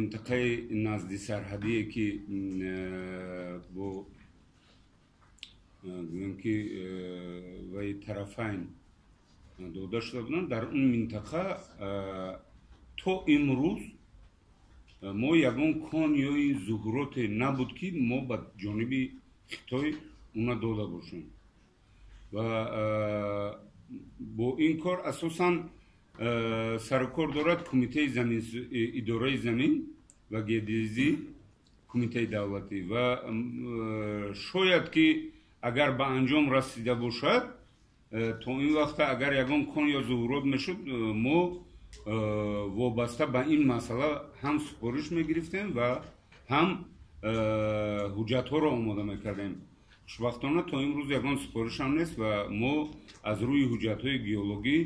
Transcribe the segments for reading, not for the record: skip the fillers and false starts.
минтақаи назди сарҳадие, ки бо гӯем ки ваи тарафайн дода шуда буданд, дар он минтақа то имрӯз мо ягон кон ё зуҳуроте набуд, ки мо ба ҷониби Хитой уна дода бошем. Ва бо ин кор асосан сарукор дорад Кумитаи идораи замин ва геодезӣ, Кумитаи давлатӣ. Ва шояд ки агар ба анҷом расида бошад, то ин вақта агар ягон кон ё зуҳурот мешуд, мо вобаста ба ин масъала ҳам супориш мегирифтем ва ҳам ҳуҷҷатҳоро омода мекардем. Хушбахтона, то имрӯз ягон супоришам нест ва мо аз рӯи ҳуҷҷатҳои геологӣ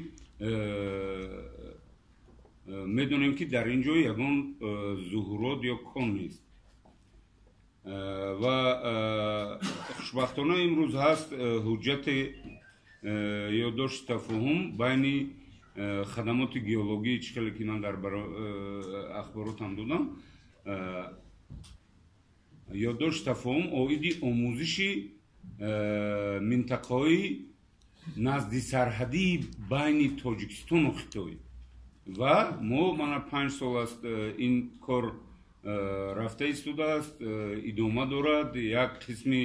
медонем, ки дар ин ҷо ягон зуҳурот ё кон нест. Ва хушбахтона, имрӯз ҳаст ҳуҷҷате, ёддошти тафоҳум байни хадамоти геологӣ, чӣ хеле ки ман дар ахборотам додам, ёддошти тафоҳум оиди омӯзиши минтақаҳои назди сарҳадии байни Тоҷикистону Хитой. Ва мо мана 5 сол аст, ин кор рафта истодааст, идома дорад. Як қисми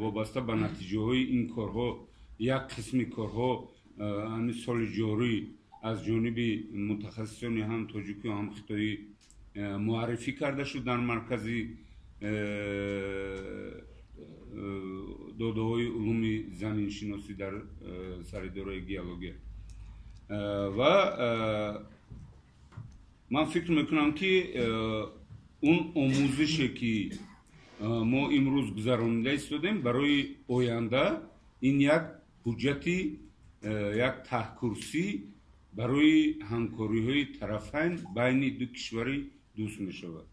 вобаста ба натиҷаҳои ин корҳо, як қисми корҳо ҳамин соли ҷорӣ аз ҷониби мутахассисони ҳам тоҷикию ҳам хитоӣ муаррифӣ карда шуд дар маркази додаҳои улуми заминшиносӣ дар саридораи геология. Ва ман фикр мекунам, ки он омӯзише, ки мо имрӯз гузаронида истодем, барои оянда ин як ҳуҷҷати, як таҳкурсӣ барои ҳамкориҳои тарафайн байни ду кишвари дӯст мешавад.